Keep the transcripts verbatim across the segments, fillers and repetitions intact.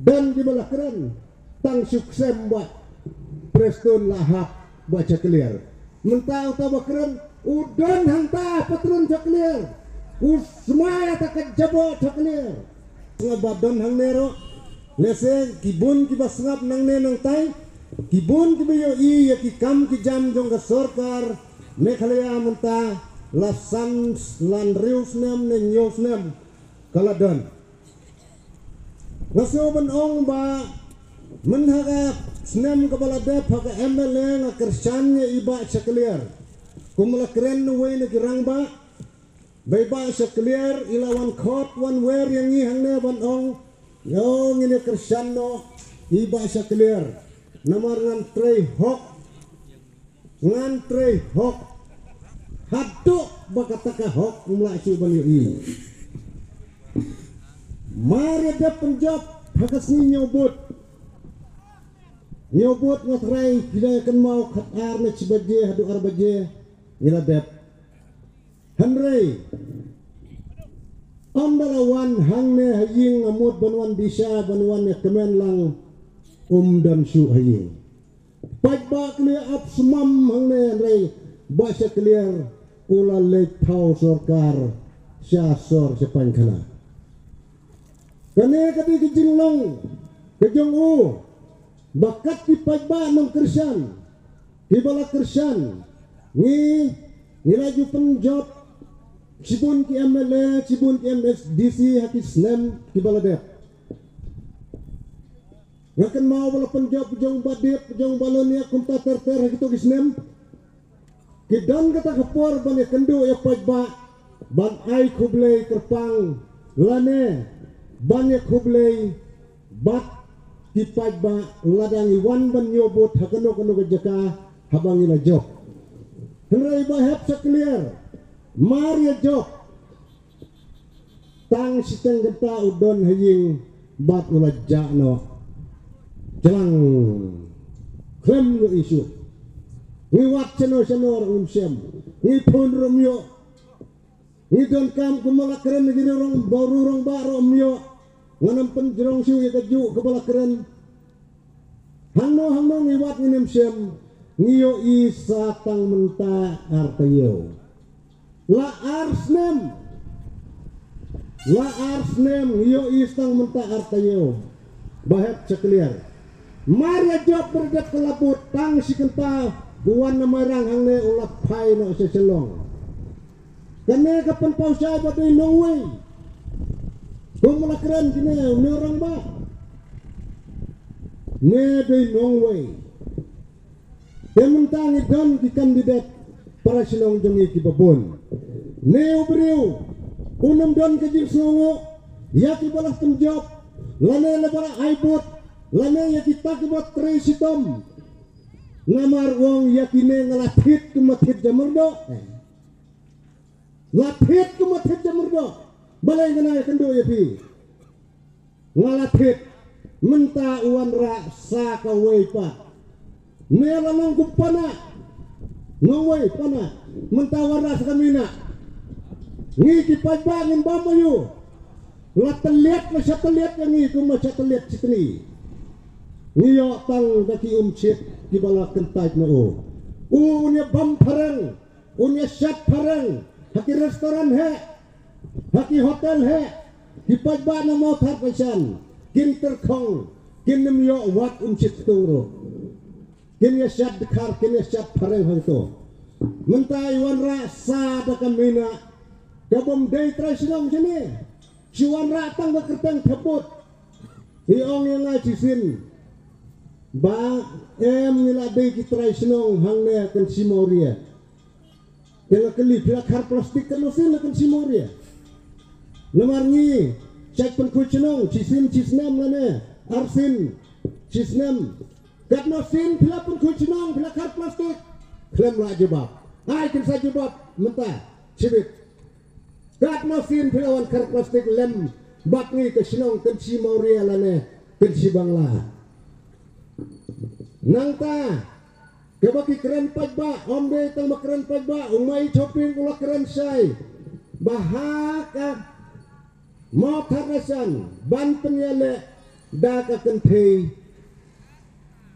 Don kiba la kren tang shu ksem ba Prestone la hap ba sha clear. Mynta uta ba kren u don hangta patron sha clear, u smai ata ka jabo sha clear. Sngap ba don hangne ruh, lehse ki bun kiba sngap nangne nangtai, ki bun kiba ïohi ïa ki kam ki jam jong ka sorkar Meghalaya mynta la san, la hynriew snem ne hynñiew snem ka la don. Nga sngew ban ong ba myn ha ka snem kaba la dep ha ka M L A nga kyrshan ïa i Bah Shakliar. Kum la kren uwei na ki rangbah ba i Bah Shakliar i la wan khot wan wer ïa ngi hangne ban ong, ïa ngin ïa kyrshan noh i Bah Shakliar. Namar ngan trei hok, ngan trei hok haduh ba kata ka hok ym lah shuh ban ïohi. Mar ïa dep pynjop ha ka sngi ñiew vote. Ñiew vote nga trai ki da kynmaw khatar ne shi baje haduh ar baje ngi la dep. Hynrei ynda la wan hangne ha ïing nga mut ban wan disha ban wan ïa kmen lang, um don shuh ha ïing. Paidbah ki la ap smam hangne hynrei Bah Shakliar u la leit thaw sorkar sha sor sha paikhana. Kane ka dei ka jinglong ka jong u ba kat ki paidbah nongkyrshan kiba la kyrshan, ngi, ngi la ju pynjop shibun ki M L A, shibun ki M S D C ha ki snem kiba la dep. Nga kynmaw ba la pynjop jong Bah Dip, jong Bah Loniak kumta ter ter ha kito ki snem. Ki don kata ka por ban ïakynduh ïa paidbah, ban ai khublei kyrpang lane ban ïa khublei bad ki paidbah lada ngi wan ban ñiew vote ha kano kano ka jaka haba ngi la jop. Hynrei Bah Shakliar mar ïa jop tang shiteng kynta u don ha ïing bad u la jah noh. Jlang. Khlem ïohi shuh. Ngi wad shano shano ruh ngim shem. Ngi phone ruh ym ïoh. Ngi donkam kumba la kren ïa ki rong ba ru rong ba ruh ym ïoh. Ngan ym pynjrong shuh ïa ka juh kaba la kren. Hangno hangno ngi wad ngin ym shem, ngi ïohi sa tang mynta ar taïew. La ar snem. La ar snem ngi ïohi sa tang mynta ar taïew. Bah Shakliar. Mar ïa jop berdep ka la bud tang shi kynta u wan na Mairang hangne u la phai noh sha Shillong. Kane ka pynpaw shai ba dei nongwei. Kum la kren kine u nongrangbah. Ne dei nongwei. Te mynta ngi don ki kandidet para shnong jong ngi kiba bun. Ne u briew un ym don ka jingsngewnguh ïa kiba la pynjop lane la ba la ai vote lane ïa kita kiba trei shitom. Namar u ong ïa kine nga la thied kumba thied ja myrdoh. La thied kumba thied ja myrdoh. Balei nga nang ïakynduh ïa phi? Nga la thied. Mynta u wanrah sa kawei pat. Ne la long kum pana. Nongwei pana. Mynta wanrah sa ka mina. Ngi ki paidbah ngin bam aïu? La tylliat, la sha tylliat ïa ngi kumba sha tylliat shitni. Ngi ïoh tang da ki umshit kiba la kyntait na u. U un ïa bam phareng. Un ïa shat phareng ha ki restaurant hi, ha ki hotel hi, ki paidbah na Mawthadraishan kin tyrkhong, kin ym ïoh wat umshit ktung ruh. Kin ïa shat dkhar, kin ïa shat phareng hangto. Mynta i wanrah sa da ka mina ka bym dei trai shnong shane. Shi wanrah tang ka kyrteng thep vote. I ong ïa nga shisien ba em ngi la dei ki trai shnong hangne kan shi mawria. Te nga kylli phi la khar plastik katno sien la kan shi mawria. Namar ngi shait pynkhuid shnong shisien shisnem lane arsien shisnem. Katno sien phi la pynkhuid shnong phi la khar plastik. Khlem la jubab. Ai kin sa jubab mynta shibit. Katno sien phi la wan khar plastik lem bad ngi ka shnong kan shi mawria lane kan shi bangla. Nangta kaba ki kren paidbah, ym dei tang ba kren paidbah, u Mai Chopping u la kren shai ba ha ka Mawthadraishan ban pynïaleh da ka kynthei,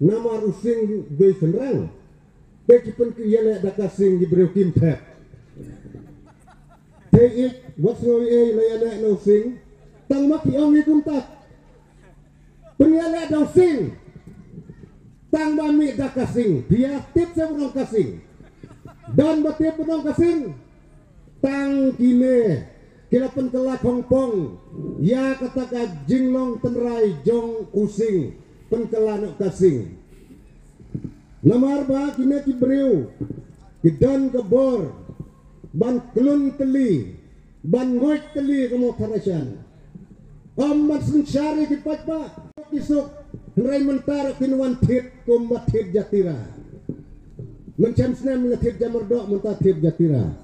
namar u sing dei shynrang. Te ki pynkylla da ka sing, ki briew kim thep. Te i wat sngew ei la ïaleh na u sing. Tang ma ki ong i kumta. Pynïaleh da u sing. Tang ba mih da ka sing. Phi ïa tip se ba don ka sing. Don ba tip ba don ka sing. Tang kine ki la pynkylla khongpong ïa kata ka jinglong tynrai jong u sing, pynkylla noh ka sing. Namar ba kine ki briew ki don ka bor ban klun tylli, ban ngoit tylli ka Mawthadraishan. Ym ban synshar ïa ki paidbah ki suk, hynrei mynta ruh kin wan thied kumba thied jatira. Mynshem snem la thied jamyrdoh, mynta thied jatira.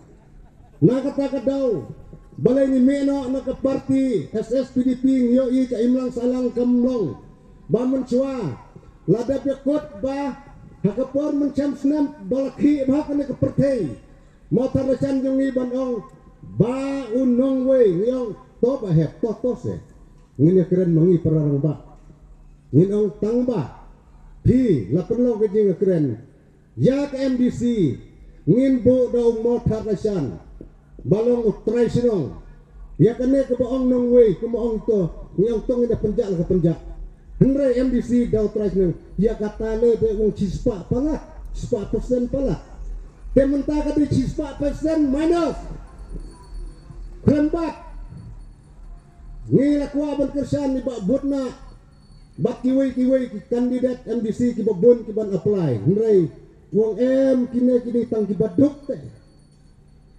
Na kata ka daw, balei ngi mih noh na ka party S S P D P, ngi ïohi ka imlang sahlang kam long. Ba mynshuwa la dep ïakut ba ha ka por mynshem snem ba la khih bha kane ka pyrthei, Mawthadraishan jong ngi ban ong ba u nongwei, ngi ong to ba hep, to to se. Ngin ïakren ma ngi para rangbah. Ngin ong tang ba phi la pynlong ka jingïakren ïa ka M D C, ngin buh da u Mawthadraishan ba long u trai shnong. Ïa kane kaba ong nongwei, kumba ong to, ngi ong to ngin da pynjah la ka pynjah. Hynrei M D C da u trai shnong, ïa kata lei dei u shispah palat, shispah percent palat. Te mynta ka dei shispah percent minus. Khlem bad ngi la kwah ban kyrshan ïa i Bah Butna bad kiwei kiwei ki kandidet M D C kiba bun kiban apply. Hynrei u ong em, kine ki dei tang kiba duk te.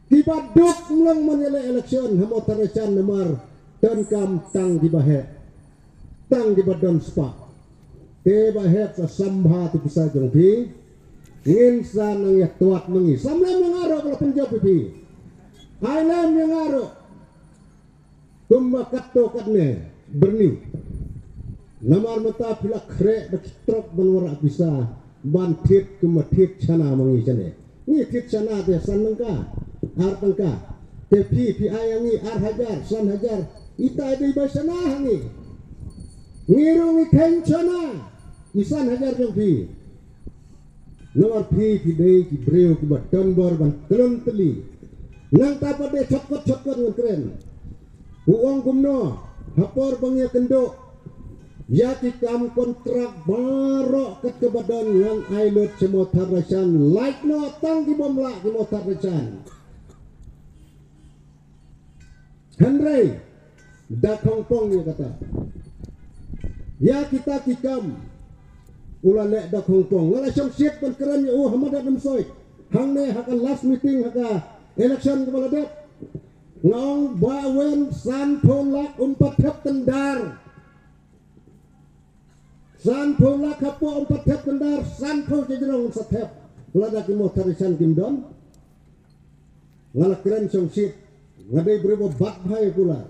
Kiba duk, ym long ban ïaleh election ha Mawthadraishan namar donkam tang kiba heh. Tang kiba don spah. Te ba heh sa sambha tu pisa jong phi. Ngin sa nang ïa tuat ma ngi. Sam lem ïa nga ruh ba la pynjop ïa phi. Ai lem ïa nga ruh. Kumba katto katne byrni. Namar mynta phi la khreh da ki trok ban wanrah pisa ban thied kumba thied shana ma ngi shane. Ngi thied shana te san tyngka, ar tyngka. Te phi, phi ai ïa ngi ar hajar, san hajar. Ita dei ba shana ha ngi. Ngi ruh ngi kheiñ shana i san hajar jong phi. Namar phi, phi dei ki briew kiba don bor ban klun tylli. Nangta pat dei shortcut, shortcut ngan kren. U ong kumno, ha por ba ngi ïakynduh ïa ki kam kontrak baroh kat kaba don, ngan ai lut sha Mawthadraishan, lait noh tang ki bym lah ki Mawthadraishan. Hynrei da khongpong ïa kata. Ïa kita ki kam u la leh da khongpong. Nga la shongshit ban kren ïa u ha madan Umsoit. Hangne ha ka last meeting ha ka election kaba la dep, nga ong ba wen sanphew lak um pat thep tyndar. Sanphew lak hapoh um pat thep tyndar, sanphew sha jrong um sa thep. Lada ki Mawthadraishan kim don. Nga la kren shongshit, nga dei briew ba bat bha ïa kular.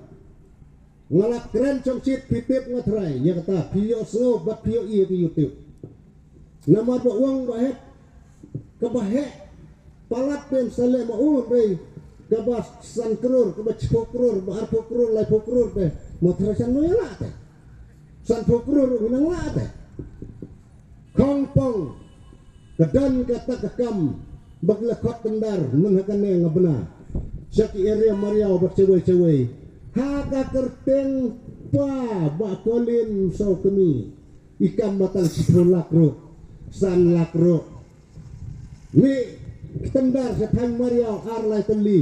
Nga la kren shongshit, phi tip nga trai ïa kata, phi ïohsngew bad phi ïohi ïa ka YouTube. Namar ba u ong ba heh, kaba heh palat te ym sa leh ma u, hynrei kaba san klur, kaba shiphew klur, ba arphew klur, laiphew klur te Mawthadraishan no ïa lah te. Sanphew klur ruh nang lah te. Khongpong ka don kata ka kam ba ki la khot tyndar, myn ha kane nga bna sha ki area Mariaw bad shawei shawei. Ha ka kyrteng pa Bah Colin Sawkmie, i kam ba tang shiphew lak ruh, san lak ruh. Mih tyndar sha thaiñ Mariaw ar lai tylli,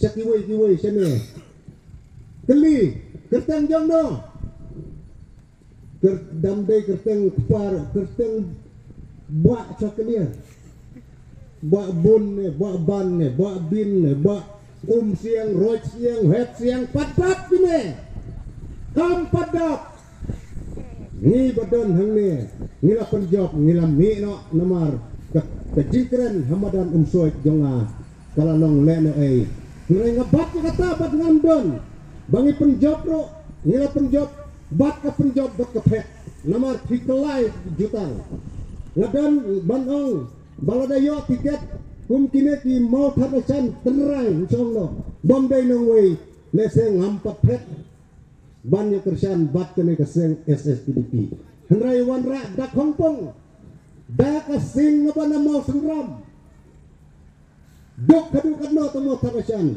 sha kiwei kiwei shane. Kylli, kyrteng jong no? Kyr-, dam dei kyrteng kpa, kyrteng Bah Shakliar. Bah Bun ne, Bah Ban ne, Bah Bin ne, Bah Umsiang, Roitsiang, Hepsiang, pat pat pine. Kam pat dap. Ngi ba don hangne, ngi la pynjop, ngi la mih noh namar ka, ka jingkren ha madan Umsoit jong nga ka la long lehnohei. Hynrei nga bat ïa kata bad ngam don ba ngi pynjop ruh, ngi la pynjop bad ka pynjop bad ka phet. Namar phi kylla jutang. Nga don ban ong ba lada ïoh tiket kum kine ki Mawthadraishan tynrai, ngi shong noh. Bym dei nongwei, lehse ngam pat phet. ban ïa kyrshan bad kane ka seng S S P D P. Hynrei wanrah da khongpong, da ka seng naba na Mawsynram. Duk ka duk katno ta Mawthadraishan.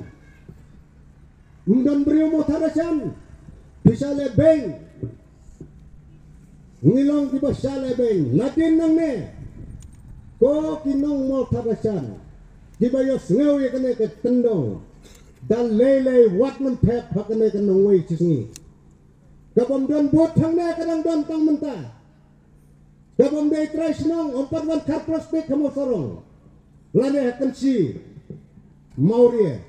Ym don briew Mawthadraishan. Phi shah leh beng. Ngi long kiba shah leh beng. Nadien nangne, ko ki nong Mawthadraishan, kiba ïohsngew ïa kane ka kyndong, da lei lei wat nym thep ha kane ka nongwei shisngi. Ka bym don bud hangne ka dang don tang mynta. Ka bym dei trai shnong, ym pat wan khar plastik ha Mawsarong, lane ha Kynshi Mawrie.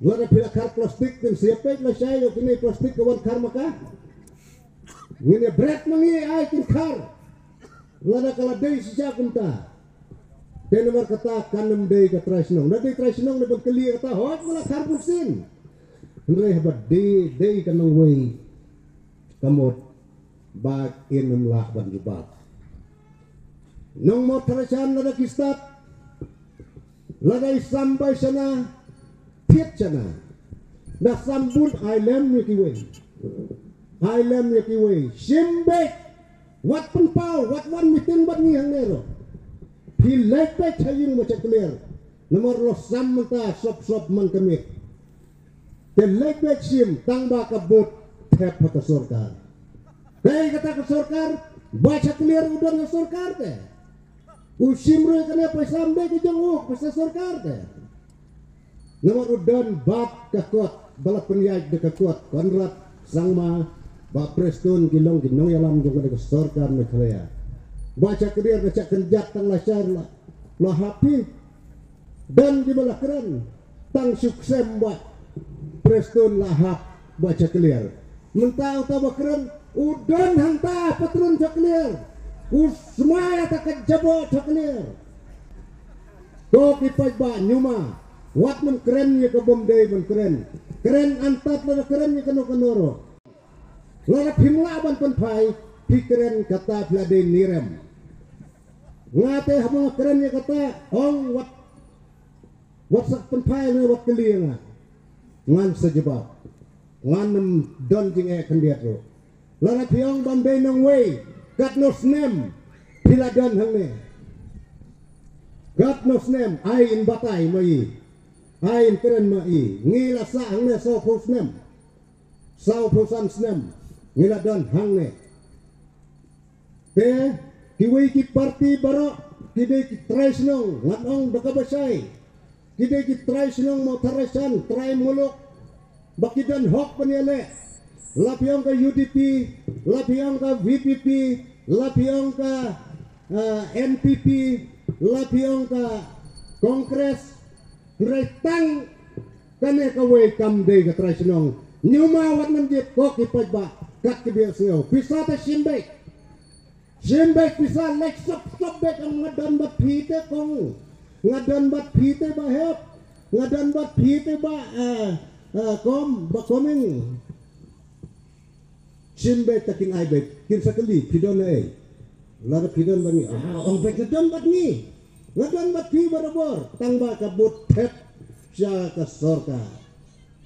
Lada phi la khar plastik, kin sa ïa peit lashai ïoh kine plastik ka wan khar ma ka. Ngin ïa bret ma ngi ai kin khar. Lada ka la dei shisha kumta. Te namar kata kan ym dei ka trai shnong. Da dei trai shnong ne ban kylli kata, hooid, nga la khar bunsien. Hynrei haba dei, dei ka nongwei, ka mut ba kin ym lah ban jubab. Nong Mawthadraishan lada ki stad, lada i sam bai shana, thied shana. Da sam bun, ai lem ïa kiwei. Ai lem ïa kiwei. Shim beit. Wat pynpaw, wat wan meeting bad ngi hangne ruh. Phi leit beit ha ïing ba shakliar. Namar lada sam mynta sop sop man ka miet. Te leit beit shim tang ba ka bud thep ha ka sorkar. Te kata ka sorkar, ba shakliar u don ha sorkar te. U shim ruh kane pisa ym dei ka jong u, pisa sorkar te. Namar u don bad ka kot, ba la pynïaid da ka kot, Conrad Sangma, Bah Prestone ki long ki nongïalam jong ka sorkar Meghalaya. Ba shakliar da shakynjat tang lashai la, la hap hi. Don kiba la kren, tang shu ksem Bah Prestone la hap Bah shakliar. Mynta uta ba kren, u don hangta patron shakliar. U smai ïa ta ka jaboh shakliar. Ko ki paidbah ñiuma, wat nym kren ïa ka bym dei ban kren. Kren antad lada kren ïa kano kano ruh. Lada phim lah ban pynphai, phi kren kata phi la dei nirem. Nga te haba nga kren ïa kata, ong wat, wat sa pynphai ne wat kylli ïa nga. Ngan sa jubab. Ngan ym don jingeh khyndiat ruh. Lada phi ong bym dei nongwei, katno snem phi la don hangne? Katno snem, ai in batai ma i. Ai in kren ma i. Ngi la sah hangne sawphew snem. Sawphew san snem ngi la don hangne. Te kiwei ki parti baroh ki dei ki trai shnong, ngan ong da kaba shai. Ki dei ki trai shnong Mawthadraishan, trai muluk, ba ki don hok ban ïaleh. La phi ong ka U D P, la phi ong ka V P P, la phi ong ka, ah, N P P, la phi ong ka Congress. Hynrei tang kane kawei kam dei ka trai shnong. Ñiuma wat nym jied ko ki paidbah, kat kiba ïohsngew. Pisa te shim beit. Shim beit pisa, leit sop sop beit, nga don bad phi te kong. Nga don bad phi te Bah Hep. Nga don bad phi te Bah, eh, eh, Kom, Bah Koming. Shim beit, ta kin ai beit, kin sa kylli, phi don ei? Lada phi don bad ngi, ah, ong beit nga don bad ngi. Nga don bad phi barabor, tang ba ka bud thep sha ka sorkar,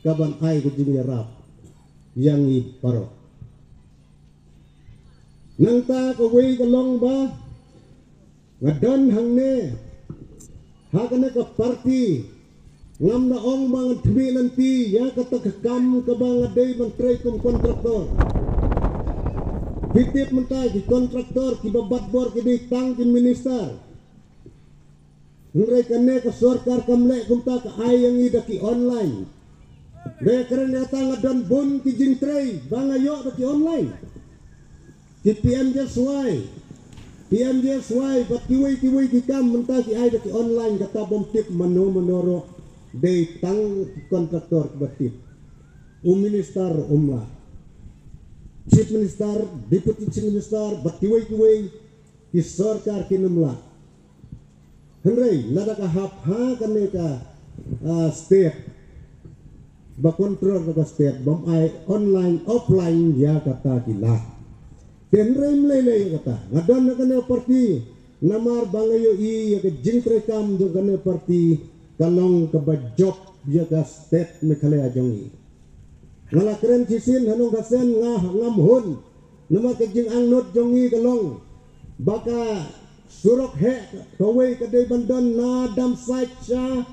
kaban ai ka jingïarap ïa ngi baroh. Nangta kawei ka long ba nga don hangne ha kane ka parti, ngam da ong ba ngan khmih lynti ïa kata ka kam kaba nga dei ban trei kum kontraktor. Phi tip mynta ki kontraktor kiba bat bor ki dei tang ki minister. Hynrei kane ka sorkar kam leh kumta, ka ai ïa ngi da ki online. Ba kren ïa kata nga don bun ki jingtrei ba nga ïoh da ki online. Ki P M G S Y, P M G S Y bad kiwei kiwei ki kam mynta ki ai da ki online, kata bym tip mano mano ruh, dei tang ki kontraktor kiba tip. U minister um lah. Chief Minister, Deputy Chief Minister bad kiwei kiwei ki sorkar kin ym lah. Hynrei lada ka hap ha kane ka, ah, state, ba control ka state, bym ai online offline ïa kata ki lah. Te hynrei ym lei lei ïa kata. Nga don ha kane parti namar ba nga ïohi ïa ka jingtrei kam jong kane parti ka long kaba jop ïa ka state Meghalaya jong ngi. Nga la kren shisien ha nongkhasen nga ngam hun. Namar ka jingangnud jong ngi ka long ba ka surok heh kawei ka dei ban don na dam sait sha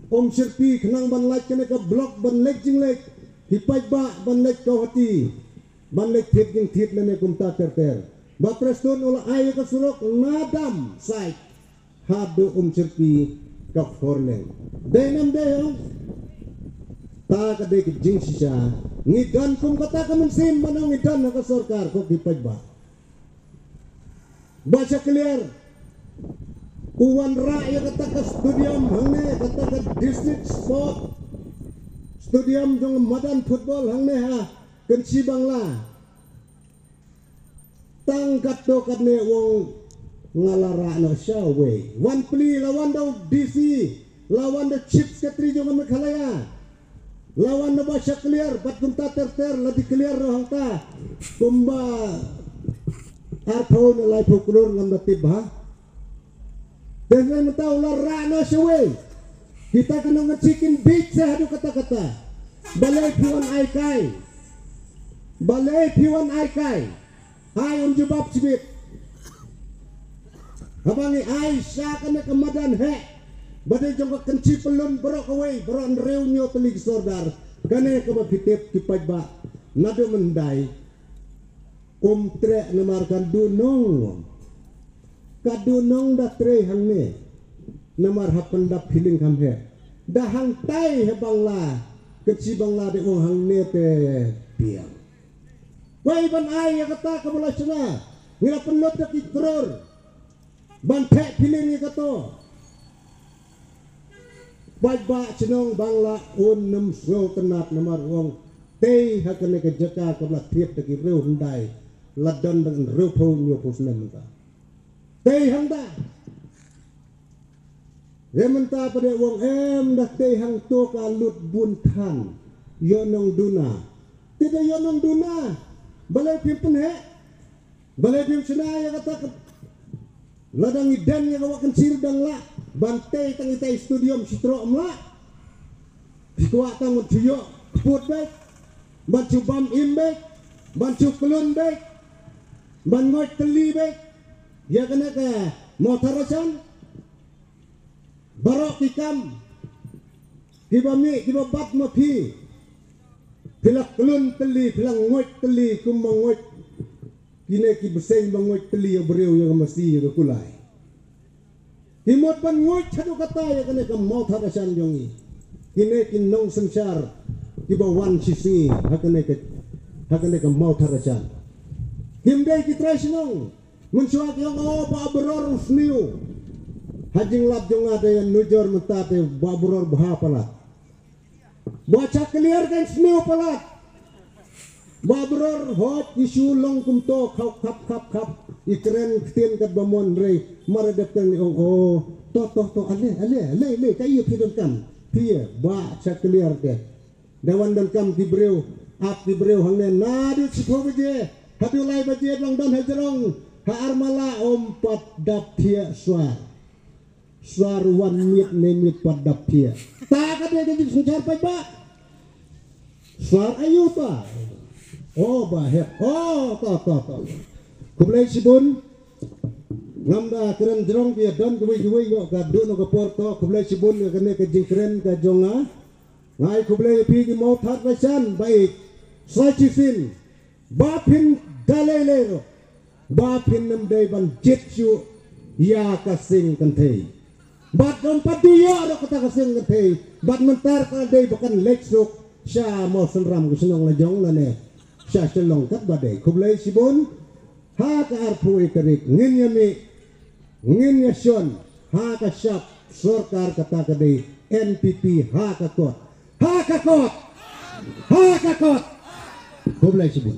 Umshyrpi khnang ban lait kane ka block ban leit jingleit ki paidbah ban leit Guwahati ban leit thied jingthied lane kumta ter ter. Bah Prestone u la ai ka surok na dam sait haduh Umshyrpi ka four lane. Dei nam dei hong. Ta ka dei ka jingshisha. Ngi don kum kata ka mynsiem mano ngi don ha ka sorkar ko ki paidbah. Bah Shakliar u wanrah ïa kata ka stadium hangne, kata ka district sport stadium jong madan football hangne ha Kynshi Bangla. Tang katto katne u ong nga la rah noh shawei. Wan plie la wan da u D C, la wan da Chief Secretary jong ka Meghalaya, la wan da Bah Shakliar, bad kumta ter ter la declare noh hangta kumba arphew ne laiphew klur ngam da tip bha. Te mynta u la rah noh shawei. Kita ki nongkynshi kin bieit seh haduh katta katta. Balei phi wan ai kai? Balei phi wan ai kai? Ai un jubab shibit. Haba ngi ai sha kane ka madan heh ba dei jong ka Kynshi Pyllun baroh kawei, baroh hynriew hynñiew tylli ki sordar. Kane kaba phi tip ki paidbah naduh mynhyndai. Um treh namar ka duhnong. Ka duhnong da trei hangne. Namar ha pyndap phi lyngkham heh. Da hangtai ha Bangla, Kynshi Bangla dei ong hangne te biang. Wei ban ai ïa kata kaba la shna. Ngi la pynlut da ki klur ban theh phi lyngkham ïa kato. Paidbah shnong Bangla un ym sngewtynnat namar u ong tei ha kane ka jaka kaba la thied da ki hynriew hyndai la don da hynriewphew hynñiewphew snem mynta. Tei hangta. Re mynta pat u ong em da tei hangto ka lut bun than. Ïoh nongduna. Te da ïoh nongduna. Balei phim pynheh? Balei phim shna ïa kata ka, lada ngi don ïa ka wah Kynshi dang lah ban tei tang ïa tei stadium shi troh, ym lah. Phi kwah tang ban shu ïoh kput beit, ban shu bam im beit, ban shu klun beit, ban ngoit tylli beit ïa kane ka Mawthadraishan. Baroh ki kam kiba mih kiba bat ma phi, phi la klun tylli, phi la ngoit tylli kumba ngoit kine ki bseiñ ba ngoit tylli ïa u briew, ïa ka masi, ïa ka kulai. Ki mut ban ngoit haduh katta ïa kane ka Mawthadraishan jong ngi. Kine ki nongsynshar kiba wan shi sngi ha kane ka, ha kane ka Mawthadraishan. Kim dei ki trai shnong. Mynshuwa ki ong, o, Bah Bror u sniew. Ha jinglap jong nga te ïa nujor mynta te Bah Bror bha palat. Bah Shakliar kan sniew palat. Bah Bror hooid i shu long kumto, khap khap khap khap. I kren ktien katba mon, hynrei mar dep kren i ong, o, to to to, ale ale ale ale, kaei phi donkam? Phi ïa Bah Shakliar te. Da wan donkam ki briew, ap ki briew hangne naduh shiphew baje haduh lai baje, dang don ha jrong, ha Armala, ym pat dap thiah Swar. Swar wan miet ne miet pat dap thiah. Ta ka dei ka jingsynshar paidbah. Swar aïu ta? O, ba hep. O, ta ta ta. Khublei shibun. Ngam da kren jrong, ki don kiwei kiwei, ïoh ka duh noh ka por to. Khublei shibun ïa kane ka jingkren ka jong nga. Nga ai khublei ïa phi ki Mawthadraishan ba ïeit. Sa shisien ba phin da lei lei ruh ba phin ym dei ban jied shuh ïa ka seng kynthei. Bad ym pat dei ïoh ruh kata ka seng kynthei. Bad mynta ka dei ba kan leit suk sha Mawsynram, ka shnong la jong lane sha Shillong katba dei. Khublei shibun. Ha ka arphew wei tarik ngin ïa mih, ngin ïa shon ha ka shap sorkar, kata ka dei N P P, ha ka kot. Ha ka kot. Ha ka kot. Khublei shibun.